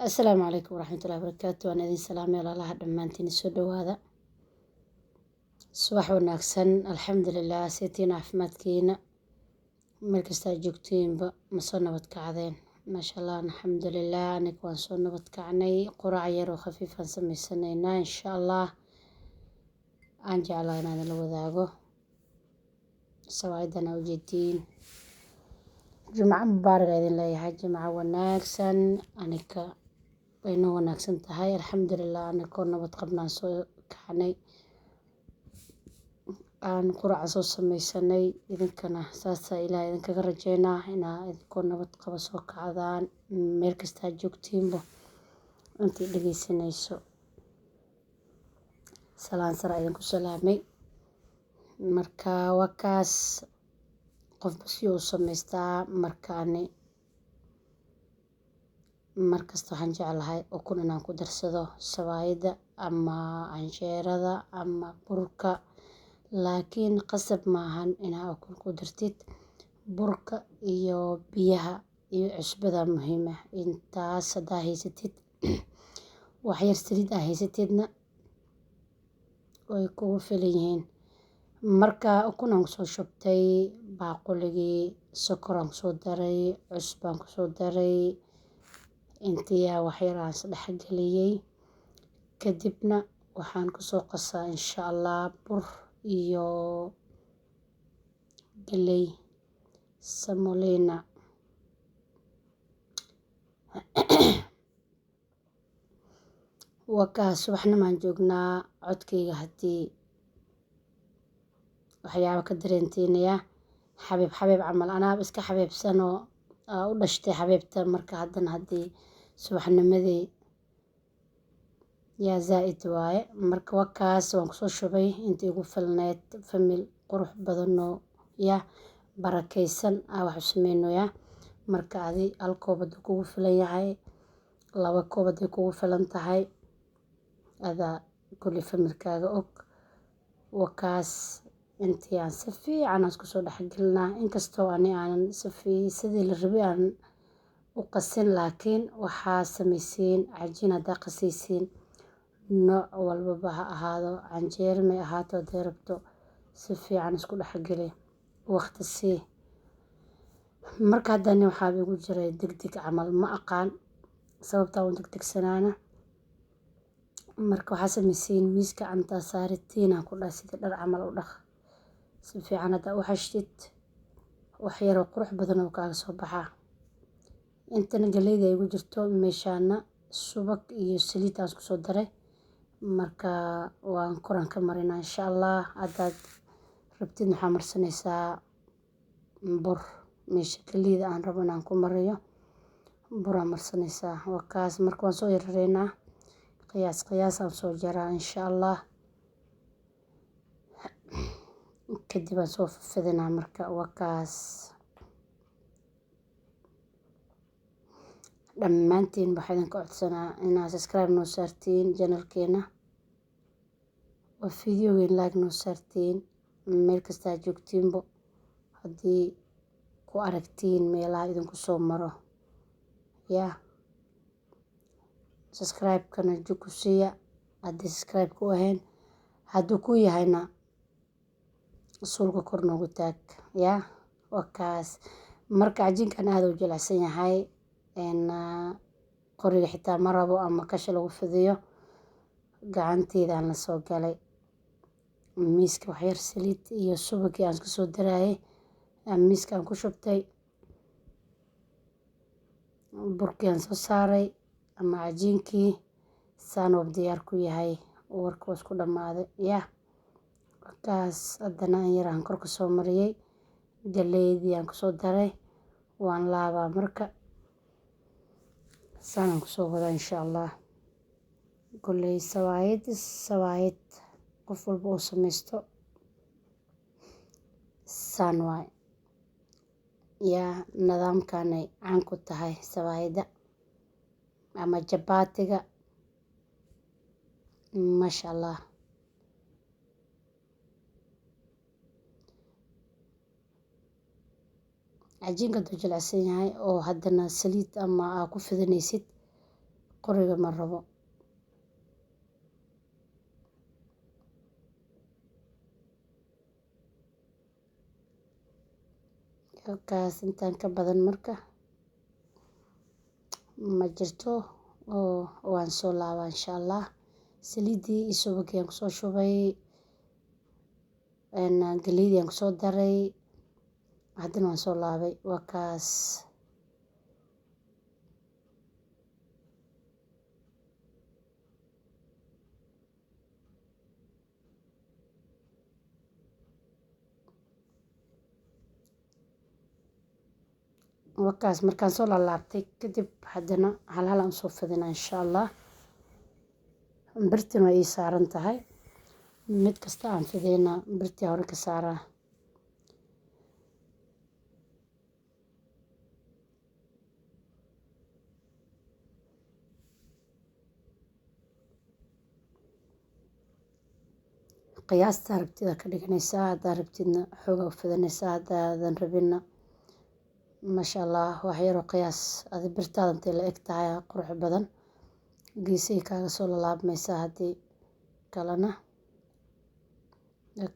Assalaamu calaykum waraxmatullahi wabarakaatu. Waan idin salaamay walaalaha dhammaantiin, soo dhawaada. Subax wanaagsan, alxamdulilah. Seetiina, caafimaadkiina, meel kastaa joogtiinba, ma soo nabad kacdeen? Maasha Allah, alxamdulilah, aniga waan soo nabad kacnay. Quraac yar oo khafiifaan samaysanaynaa insha Allah. Aan jeclaa inaan la wadaago sawaa'idan aa ujeediin. Jumco mubaarak aa idin leeyahay, jimco wanaagsan. Aniga way noo wanaagsan tahay, alxamdulilah. Anigoo nabad qabnaan soo kacnay, aan quraaca soo sameysanay. Idinkana saasaa Ilaah idinkaga rajeynaa, inaa idinkoo nabad qaba soo kacdaan meel kastaa joogtiinba. Intii dhegeysanayso, salaan sara idinku salaamay. Marka waa kaas, qofba si uu samaystaa. Marka ani markasta waxaan jeclahay ukun inaan ku darsado sawaayadda ama canjeerada ama burka, laakiin qasab maahan inaa ukun ku dartid. Burka iyo biyaha iyo cusbada muhiim ah. Intaas haddaa haysatid, wax yar saliid aa haysatidna, way kugu filan yihiin. Marka ukun aan kusoo shubtay baaquligii, sokor aan kusoo daray, cusbaan kusoo daray, intiyaa wax yar aan isdhexgeliyey. Kadibna waxaan kusoo qasaa insha Allah bur iyo galey samolina. Waa kaa, subaxnimaan joognaa. Codkayga haddii waxyaaba ka dareentiinaya, xabiib xabiib camal, anaaba iska xabiibsanoo u dhashtay xabiibta. Marka haddana haddii subaxnimadii yaa zaa'id waaye. Marka waa kaas, waan kusoo shubay intii igu filneyd. Famil qurux badanoo ya barakeysan aa wax u sameynoyaa. Marka adi hal koob hadduu kugu filan yahay, 2 koob hadday kugu filan tahay, adaa kulli familkaaga og. Waa kaas, intii aan si fiican aan isku soo dhexgelinaa. Inkastoo ani aanan sidii la rabay aan u qasin, laakiin waxaa samaysiin cajiin haddaa qasaysiin, nooc walbaba ha ahaado, canjeero may ahaato hadday rabto, si fiican isku dhexgeli, waqti sii. Marka haddani waxaa igu jiray degdeg camal, ma aqaan sababta u degdegsanaana. Marka waxaa samaysiin miiska cantaa saaritiin aan ku dhahay, sidii dhar camal u dhaq, si fiican haddaa u xashtid, wax yaroo qurux badan oo kaaga soo baxaa. Intana galeyda ay igu jirto, meeshaana subag iyo saliid aan isku soo daray. Marka waan koran ka marinaa insha Allah. Haddaad rabtid waxaa marsanaysaa bur. Meesha galeyda aan rabo inaan ku mariyo buraa marsanaysaa. Waa kaas. Marka waan soo yareynaa, qiyaas qiyaas aan soo jaraa insha Allah, kadib aan soo fidinaa. Marka waa kaas. Dhammaantiin waxaa idinka codsanaa inaad subscribe noo saartiin channelkeena, waa videogeyn like noo saartiin meel kastaa joogtiinbo. Haddii ku aragtiin meelaha idinku soo maro, yaa subscribe-kana jug ku siiya haddii subscribe ku ahayn. Hadduu ku yahayna, suulka kor noogu taag. Yaa waa kaas. Marka cajiinkan aada u jilicsan yahay, qoriga xitaa ma rabo ama kasha lagu fidiyo. Gacanteeda aan la soo galay miiska, waxyar saliid iyo subagii aan isku soo daraayay miiska aan ku shubtay. Burkii aan soo saaray ama cajiinkii saan uu diyaar ku yahay, warka waa isku dhammaaday. Yaa kaas, haddana in yar aan kor ka soo mariyay, galeydii aan kusoo daray, waan laabaa. Marka saanaan kusoo wadaa insha Allah. Kolley sawaayad sawaayad qof walba uu samaysto saan waay. Yaa nidaamkanay caan ku tahay sawaayadda ama jabaatiga, maasha Allah. Cajiinka hadduu jilicsan yahay oo haddana saliid ama aa ku fidinaysid, Qoriga ma rabo. Halkaas intaan ka badan marka ma jirto oo waan soo laabaa insha Allah. Saliidii iyo subagii aan kusoo shubay, galeydii aan kusoo daray, haddana waan soo laabay. Waa kaas. Wakaas markaan soo laalaabtay kadib, haddana hal hal aan usoo fidinaa insha Allah. Birtina waa ii saaran tahay. Mid kasta aan fideyna birtii hore ka saaraa. Qiyaasta rabtida ka dhiganaysaa, haddaa rabtidna xoogaa u fidinaysaa, haddaadan rabinna maasha Allah, wax yaroo qiyaas adi birtaada intay la eg tahay qurux badan. Geesay kaaga soo lalaabmaysaa, haddii kalena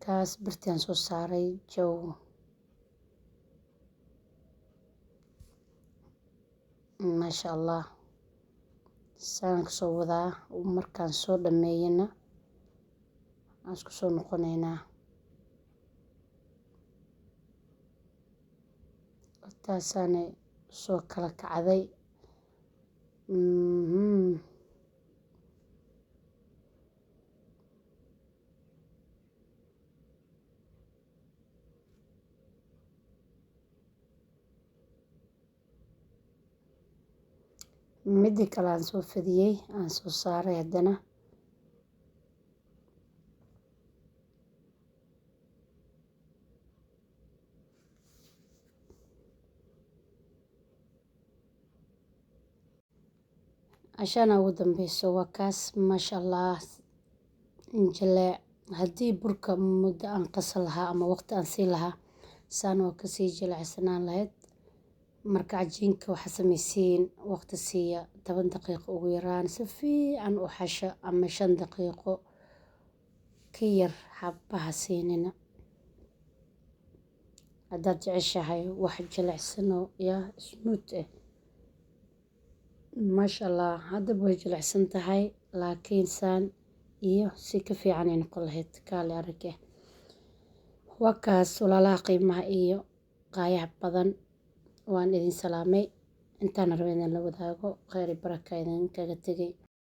kaas birtiaan soo saaray jaw. Maasha Allah, saan kasoo wadaa. Markaan soo dhameeyana aan isku soo noqonaynaa. Taasaanay soo kala kacday. Midii kale aan soo fidiyey aan soo saaray haddana. Cashaana ugu dambeyso waa kaas, maasha Allah, jileec. Haddii burka muddo aan qasan lahaa ama waqti aan siin lahaa, saan waa kasii jilecsanaan lahayd. Marka cajiinka waxaa samaysiin waqti siiya, 10 daqiiqo ugu yaraan, si fiican u xasha, ama 5 daqiiqo ka yar xabaha siinina. Haddaad jeceshahay wax jilecsanoo yaa smooth ah, maasha Allah. Haddaba way jilicsan tahay, laakiin saan iyo si ka fiican ay noqon lahayd. Kaale arag eh. Waa kaas, walaalaha qiimaha iyo qaayaha badan, waan idin salaamay. Intaana raba idin la wadaago. Kheyr iyo baraka idin kaga tegay.